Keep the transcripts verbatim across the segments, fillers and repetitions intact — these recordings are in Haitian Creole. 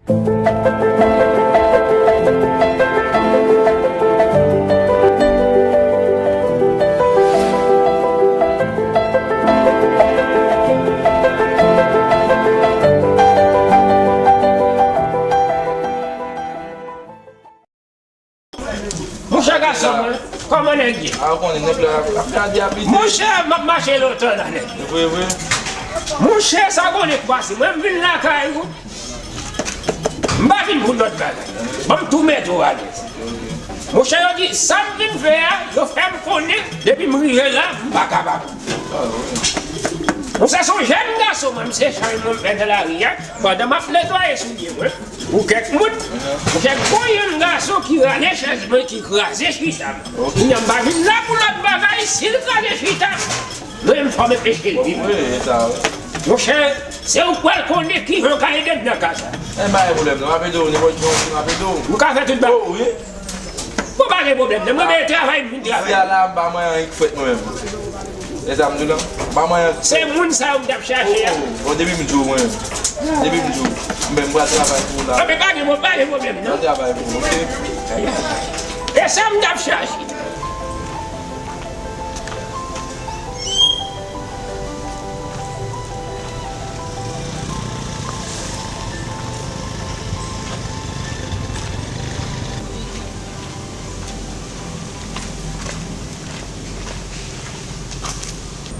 Monchè gason mwen, kòman nèg ye? A, ou konnen nèg la ap gade ap lite. Monchè, m ap mache lontan la, nèg. Vre, vre. Monchè, sa konnen k pase. Mwen, m vin lakay ou. M pa vin pou lòt bagay. Ban m tou mete w alèz. Monchè, yo di, sa m vin fè a, yo fè m konnen, depi m rive la, m pa kapab. Monchè, se yon jèn gason, mwen, m se chay mwen m fè nan lari a, pandan m ap netwaye soulye mwen. Ou kèk moun, ou kèk gwo youn gason ki rale chèz mwen, ki kraze chita m. Kounye a m pa vin la pou lòt bagay, si l kraze chita m, mwen menm fò m enpeche l viv. Monchè, se ou k pral konnen kijan w ka ede m nan ka sa. E pa gen pwoblèm non, m ap ede w, nenpòt jan w vle m ap ede w. M ka fè tout bagay. Bon, pa gen pwoblèm non, mwen menm travay, m vin travay. Isi a la, m pa manyen anyen k fèt mwen menm. E sa m di w la, m pa manyen anyen. Se moun sa yo m t ap chache a. Oh, bon, depi m di w mwen, depi m di w, m menm m pral travay pou w la. Anben pa gen, pa gen pwoblèm non. M pral travay pou w, oke? E sa m t ap chache.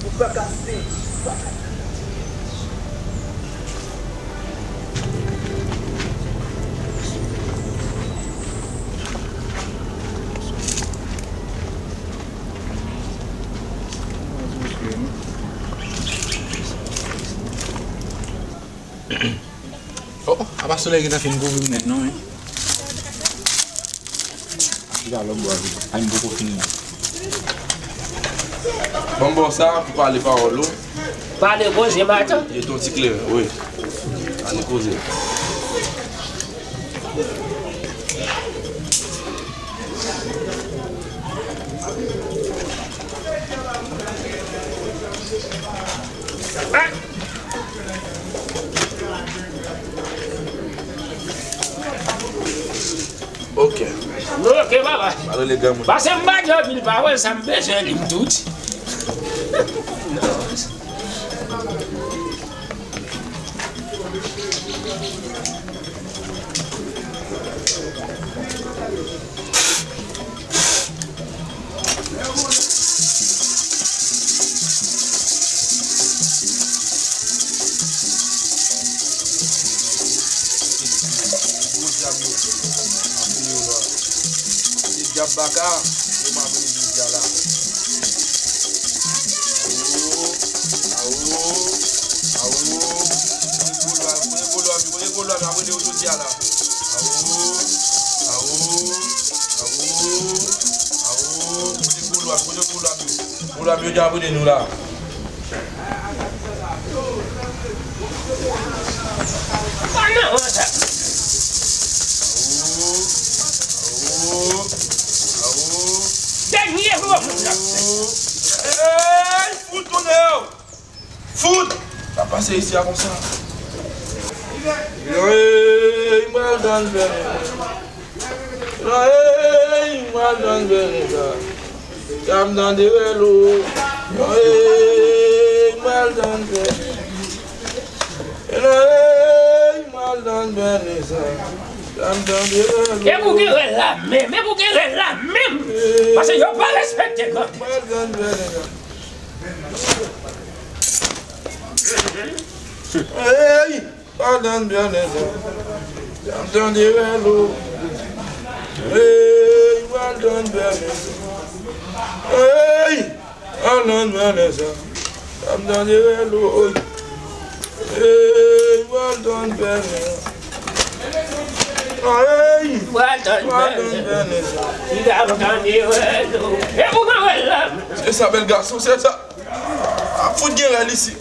Ou pa ka sezi, ou pa ka. Oh, apa solèy gentan fin kouvri m nèt non, wi. Chita lòt bò a, wi. A, m poko fini. Ban m ba w sa pou pale pawòl ou. Pale koze, matant. Mete yon ti kleren, wi. Pale koze. Ok. Ok, papa. Pale le granmoun. Pase m pa gen anpil pawòl, sa m bezwen li m tou di. Gwo dyab yo, m ap rele yo la. Se dyab baka, yo m ap rele jodi a la. Awo, awo, awo. Kote gwo lwa, kote gwo lwa, kote gwo lwa, m ap rele yo jodi a la. Awo, awo, awo, awo. Kote gwo lwa, kote gwo lwa yo? Gwo lwa yo, jodi a, m ap rele nou la. Dènye mo moun nan. Ey, fout tounen yo! Fout! Sa pase isi a konsa. Ey, m pral tann fè. Ey, m pral tann Vanessa. Sa m tande rèl ou. Ey, m pral tann fè. Ey, m pral tann Vanessa. Sa m tande rèl ou. E pou gen rèl la menm, e pou gen rèl la menm. Paske yo pa respekte grandèt. M pral tann Vanessa. Ey! Pral tann Vanessa. Sa m tande rèl ou. Ey, pral tann Vanessa. Ey, pral tann Vanessa. Sa m tande rèl ou. Ey, pral tann Vanessa. Ey, pral tann Vanessa. Li ka tande rèl ou. E pou mwen rèl la. Se sa, bèl gason, se sa. Ap fout gen rèl isi.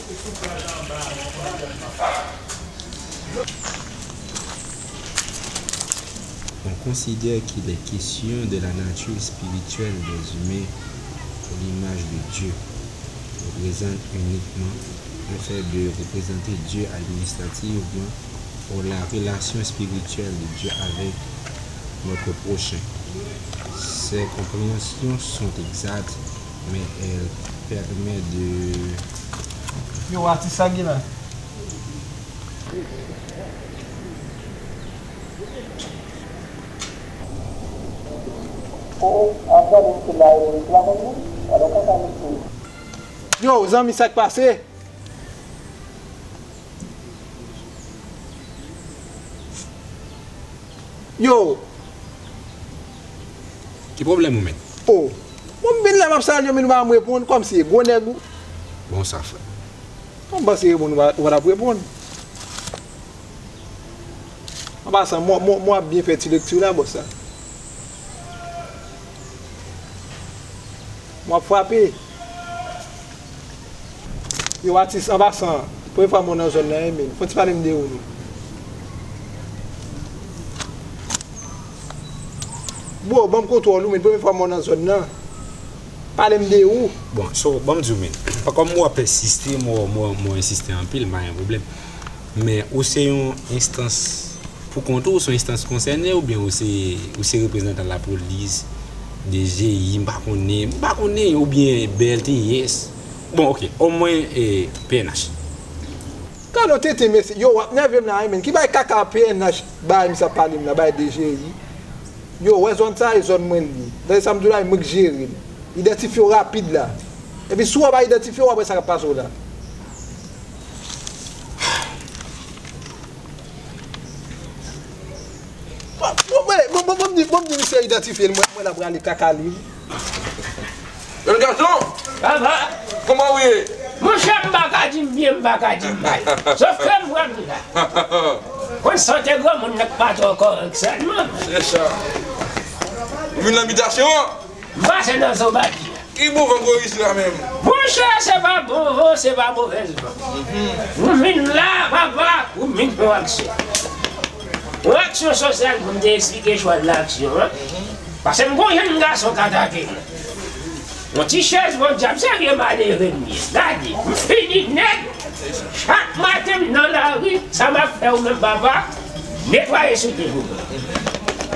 On considère que les questions de la nature spirituelle des humains à l'image de Dieu représentent uniquement un fait de représenter Dieu administrativement Pour la relation spirituelle de Dieu avec notre prochain. Ces compréhensions sont exactes, mais elles permettent de... Yo, atis sa gen la. Yo, zanmi, sa k pase? Yo! Ki pwoblèm ou, men? O! Bon, m vin la, m ap salye w, men ou pa janm reponn, kòmsi e gwo nèg ou. Bon, sa fè. Kòman m panse reponn, ou pa, ou pa t ap reponn? An pasan, mwen, mwen, mwen ap byen fè ti lekti la, bòs la. Mwen ap frape. Yo, atis, an pasan, premye fwa mwen nan zòn nan, wi, men. Fò ti pale m de ou, non. Bro, ban m kontwòl ou, men, premye fwa mwen nan zòn nan. Pale m de ou. Bon, so, ban m di w, men. Kòm mwen ap ensiste, mwen, mwen, mwen ensiste anpil, m pa gen pwoblèm. Men, ou se yon enstans pou kont ou, ou se yon enstans konsène, oubyen ou se, ou se reprezantan lapolis, D G I, m pa konnen, m pa konnen, oubyen B L T S. Bon, oke, omwen, e, P N H. Gade yon tenten mesye. Yo, w ap nève m la, wi, men. Ki bay kaka P N H bay misye ap pale m la, bay D G I? Yo, wè zòn sa, e zòn mwen li ye. Tande sa m di w la, e mwen k jere l. Idantifye w rapid la. Epi si w pa idantifye w, w ap wè sa k ap pase w la. Bon, bon, bon, bon, bon, bon, m di, bon, m di misye idantifye l, mwen, mwen la prale kaka li. Jèn gason! Papa! Kòman w ye? Monchè, m pa ka di m byen, m pa ka di m mal. Sòf ke m pran m la. Konn sante granmoun nan k pa twò kòrèk sèlman. Se sa. Ou vin nan bitasyon an? M pase nan Zobadi a. Ki bon van koris la menm? Monchè, se pa bon van, se pa movèz van. Mhm. M vin la, papa, pou m vin fè yon aksyon. Yon aksyon sosyal pou m te eksplike chwa de laksyon an. Mhm. Paske m gon jèn gason k atake m. Yon ti chèz, bon dyab, serye malere m ye. Gade, m fini nèt. Chak maten m nan lari, sa m ap fè ou menm papa, netwaye sou tè pou mwen.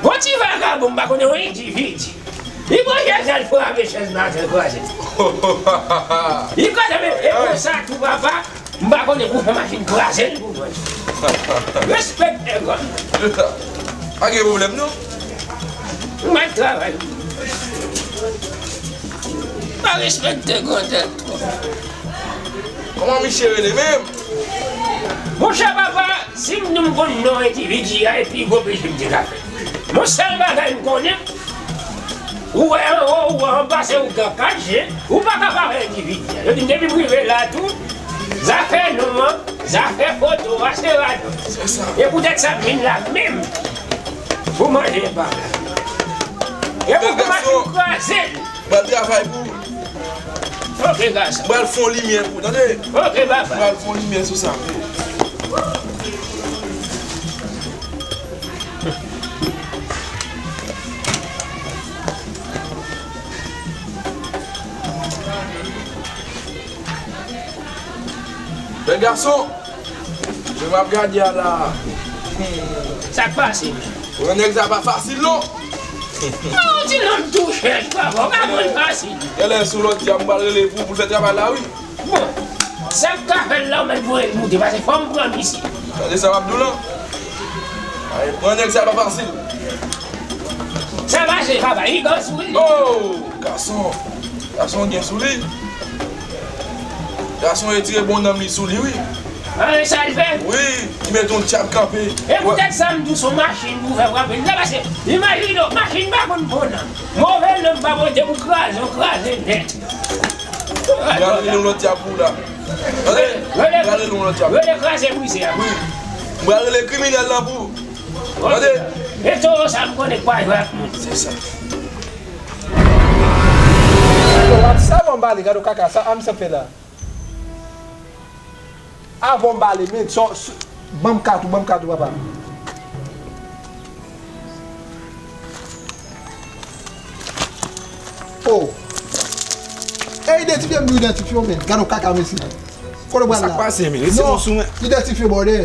Bon ti vagabon, m pa konnen yon endividi. Li pran chèz la, l frape chèz la atè, l kraze. Li kraze, men e konsa tou papa, m pa konnen pou fè machin kraze l pou mwen. Respekte grann. Pa gen pwoblèm non. M ap travay. Pa respekte grandèt twòp. Kòman misye rele menm? Monchè papa, si m di w m konn non endividi a, e pi gwo peche m te ka fè. Yon sèl bagay m konnen, ou wè anwo, ou wè anba, se ou k gen kat je, ou pa ka pa wè endividi a. Yo di m depi m rive la tou, zafè non an, zafè foto a, se radòt. Se sa. E poutèt sa m vin la menm pou manje pa la. E pou kòmanse kraze l. Bèl travay pou ou. Ok, gason. Mwen al fè yon limyè pou ou, tande? Ok, papa. Mwen al fè yon limyè sou sa pou ou. Bèl gason. Jan m ap gade a la. Sa k pase menm? Pran nèg sa pa fasil non. Non, ti nonm tou chèch, papa, w pa konn fasil. Genlè sou lòt dyab m pral rele pou, pou l fè travay la wi. Bon, sa k ka fè l la, w mèt voye l moute, paske fò m pran misye. Tande sa m ap di w lan? Ay, pran nèg sa pa fasil. Sa pase, papa, li gen sou li. Oh, gason. Gason gen sou li. Gason retire bon nanm li sou li, wi. An, e sa l fè? Wi, li mete yon dyab kanpe. E poutèt sa m di w se yon machin pou fè frape. Li la pase, imajine w, machin pa konn bon nanm. Move nanm pa bon, depi w kraze, w kraze nèt. M pral rele yon lòt dyab pou w la. Tande? M pral rele yon lòt dyab. Rele kraze brize a. Wi. M pral rele kriminèl lan pou ou. Tande? E towo sa m konnen k pa jwe ak moun. Se sa. Yo, w ap sa bon bale, gade w kaka, sa a misye ap fè la. Avan w bale, men, so, so, ban m kat ou, ban m kat ou, papa. Oh. E idantifye m, idantifye w, men. Gade w kaka, mesye. Kote w pral la? Sa k pase, men? Retire w sou mwen. Non, idantifye, bòdè.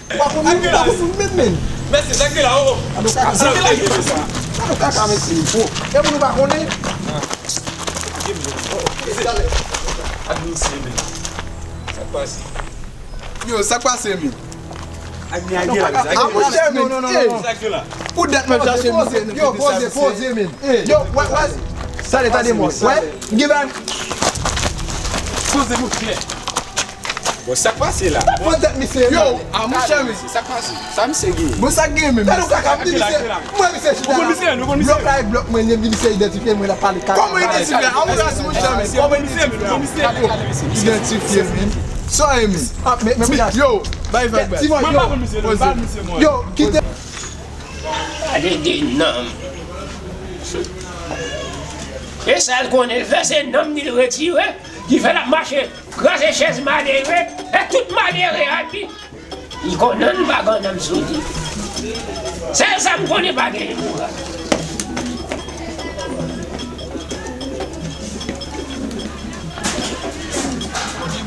Pa pou nou, pa pou nou menm, menm. Mèsi, sa ki la, oh. Sa nou kaka, sa nou kaka, mesye. Oh, e pou nou pa konnen. Ak misye, men. Sa k pase? Yo, sa k pase, men? Ak mi a gè la. Ah, monchè, men. Non, non, non, non. Sa ki la? Pou dat mwen chache misye. Yo, poze, poze, men. Yo, wè, wè. Tande, tande, mwen. Wè, gen bagay. Poze, monchè. Bon, sa k pase la? Pran tèt misye. Yo, a monchè, men. Sa k pase? Sa misye gen? Bon, sa k gen menm? Tande w kaka, di misye. Mwen, misye chita la. Blòk la e blòk mwen, li di misye idantifye mwen, l ap pale kaka. Kòman idantifye? A, ou rasi, monchè, men. Kòman idantifye? Idantifye, men. Sa e, men. Ah, men, men, yo, bay vag, bay. Mwen pa konn misye, non, pa misye, mwen. Yo, kite. Gade de nanm. E sa l konnen l fè, se nanm li l retire, ki fè l ap mache. Kraze chèz malere, e tout malere a di, li konnen pa gen nanm sou li. Sèl sa m konnen pa gen pou la.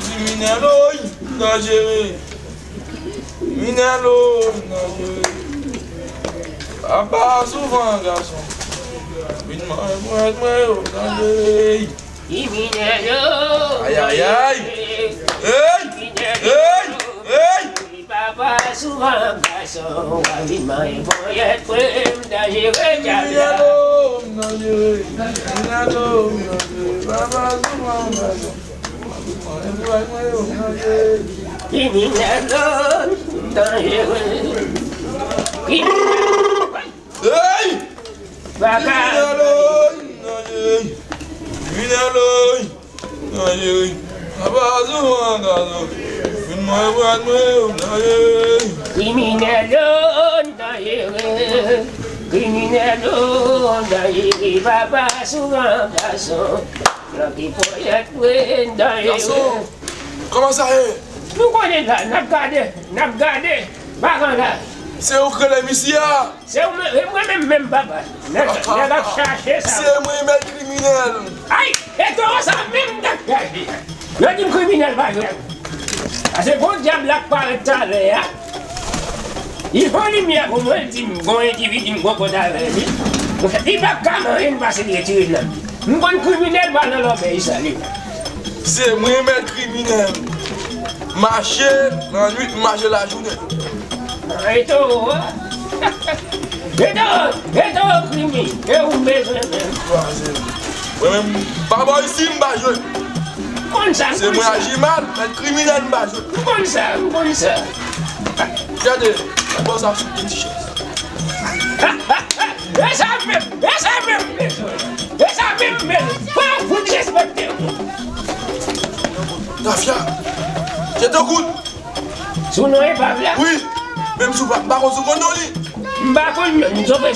Kriminèl, oy, danjere. Kriminèl, oy, danjere. Papa souvan gason. Vin mwen, mwen, mwen, oy, danjere. Kriminèl yo. Ay, ay, ay. Hey! Hey! Hey! Papa souvan gason, w a vin manyen ponyèt, frè m danjere, djab la. Kriminèl yo, m danjere. Kriminèl yo, m danjere. Papa souvan gason. W a vin manyen ponyèt, frè m danjere. Kriminèl yo, m danjere. Kriminèl. Hey! Kriminèl, oy, danjere. Kriminèl, oy, danjere. Papa souvan gason. Vin mwen pran mwen, danjere. Kriminèl, danjere. Kriminèl, danjere. Papa souvan gason. Flanke ponyèt, frè m danjere. Gason, kòman sa ye? Nou konnen la, n ap gade, n ap gade. Bagan la. Se ou k rele misye a? Se ou menm, e mwen menm, menm papa. Nèg, nèg ap chache sa. Se mwen mèt kriminèl. Ay, e toro sa menm m t ap chache. Yo di m kriminèl pa jwe. Paske gon dyab la k parèt talè a. Li fè limyè pou mwen, li di m gon endividi m gon kont avè li. Li p ap ka manyen m pase li retire l nan. M konn kriminèl pa nan lòbèy sa li. Se mwen mèt kriminèl. Mache lannwit, mache lajounen. Eto, eto, eto, krimi, e ou bezwen menm. Mwen menm, pa bò isi, m pa jwe. M konn sa, m konn sa. Se mwen aji mal, mèt kriminèl, m pa jwe. M konn sa, m konn sa. Gade, bò sa sou ti chèz. E sa menm, e sa menm, e sa menm, men, pa fout respekte w. Tafya, jete w kout. Sou non epav la? Wi, menm si w pa, m pa konn si w konn non li. M pa konn non, m sove.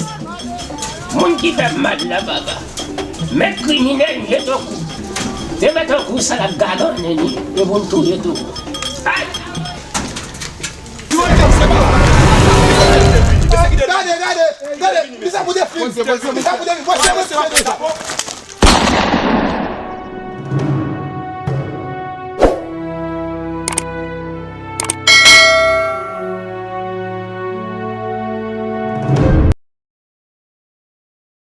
Moun ki fè m mal la, papa. Mèt kriminèl, jete w kout. Te mèt an kou sa l ap gagannen li, e pou l touye tou. Ay! Gade, gade, gade, misye pou defini, misye pou defini, mwen se mwen se mwen se.